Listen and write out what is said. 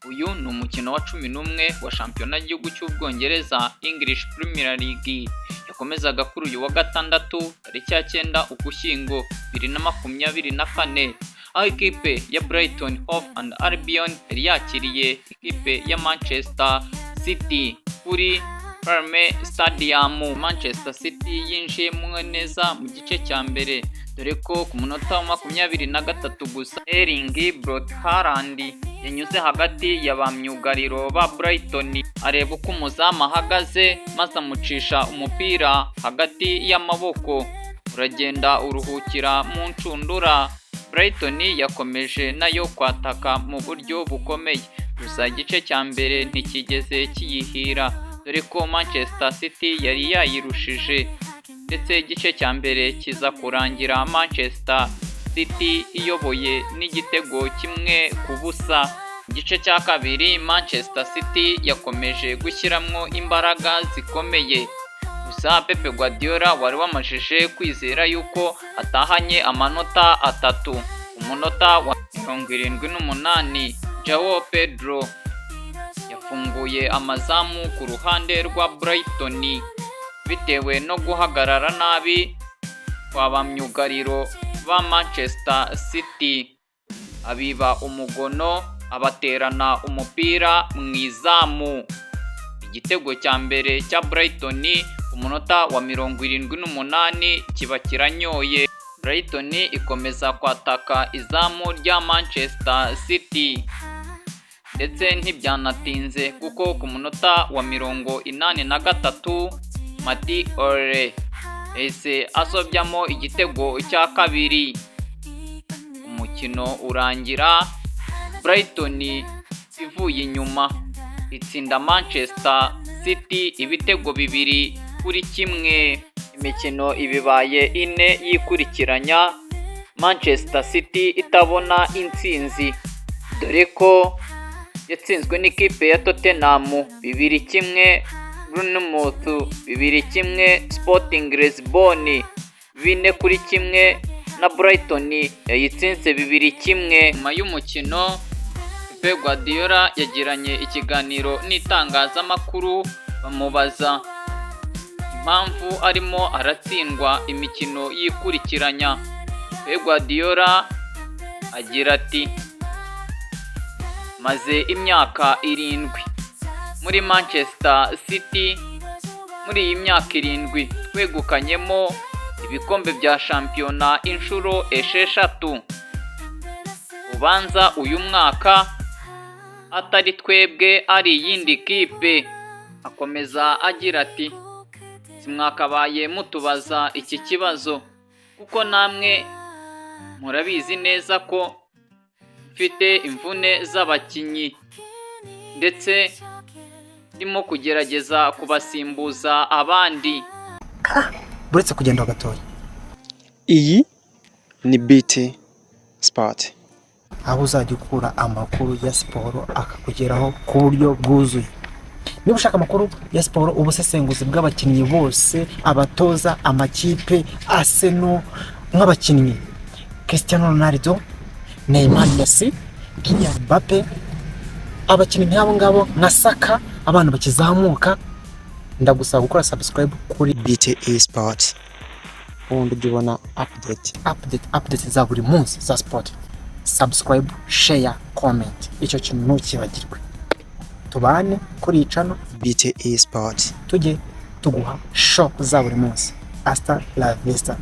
Uyu ni umukino wa 11 wa shampiyona y'igihugu cy'Ubwongereza, English Premier League, yakomezaga kuri uyu wa gatandatu tariki ya 9 Ugushyingo 2024, aho ikipe ya Brighton Hove and Albion yari yakiriye ikipe ya Manchester City kuri Falmer Stadium. Manchester City yinjiyemo neza mu gice cya mbere, dore ko ku munota wa 23 gusa Erling Braut Haaland yanyuze hagati ya ba myugariro ba Brighton, areba uko umuzamu ahagaze, maze amucisha umupira hagati y'amaboko, uragenda uruhukira mu nshundura. Brighton yakomeje nayo kwataka mu buryo bukomeye, gusa igice cya mbere ntikigeze kiyihira, dore ko Manchester City yari yayirushije, ndetse igice cya mbere kiza kurangira Manchester City iyoboye n'igitego 1-0. Igice cya kabiri Manchester City yakomeje gushyiramo imbaraga zikomeye, gusa Pep Guardiola wari wamajije kwizera yuko atahanye amanota 3, umunota wa 78 Joao Pedro yafunguye amazamu ku ruhande rwa Brighton bitewe no guhagarara nabi kwa ba myugariro ba Manchester City, abiba umugono, abaterana umupira mu izamu. Igitego cya mbere cya Brighton ku munota wa 78 kiba kiranyoye. Brighton ikomeza kwataka izamu rya Manchester City, ndetse ntibyanatinze kuko ku munota wa 83 Matt O'Riley yahise asobyamo igitego cya kabiri. Umukino urangira Brighton ivuye inyuma itsinda Manchester City ibitego 2-1. Imikino ibibaye ine yikurikiranya Manchester City itabona intsinzi, dore ko yatsinzwe n'ikipe ya Tottenham 2-1, Bournemouth 2-1, Sporting Lisbon 4-1 na Brighton yayitsinze 2-1. Nyuma y'umukino Pep Guardiola yagiranye ikiganiro n'itangazamakuru, bamubaza impamvu arimo aratsindwa imikino yikurikiranya. Pep Guardiola agira ati: "Maze imyaka 7 muri Manchester City. Muri iyi myaka 7 twegukanyemo ibikombe bya shampiyona inshuro 6. Ubanza uyu mwaka atari twebwe, ari iyindi kipe." Akomeza agira ati: "Simwakabaye mutubaza iki kibazo kuko namwe murabizi neza ko mfite imvune z'abakinnyi, ndetse ndimo kugerageza kubasimbuza abandi." Buretse kugenda gatoya. Iyi ni BT Sport, aho uzajya ukura amakuru ya siporo akakugeraho ku buryo bwuzuye. Niba ushaka amakuru ya siporo, ubusesenguzi bw'abakinnyi bose, abatoza, amakipe, Arsenal, nk'abakinnyi Cristiano Ronaldo, Neymar, Messi, Kylian Mbappe, abakinnyi nk'abo ngabo nka Saka, abana bakizamuka, ndagusaba gukora subscribe kuri BT Sport, ubundi ujya ubona update update, update za buri munsi za sport. Subscribe, share, comment, icyo kintu ntukibagirwe. Tubane kuri iyi channel. BT Sport. Tujye tuguha show za buri munsi. Hasta la vista.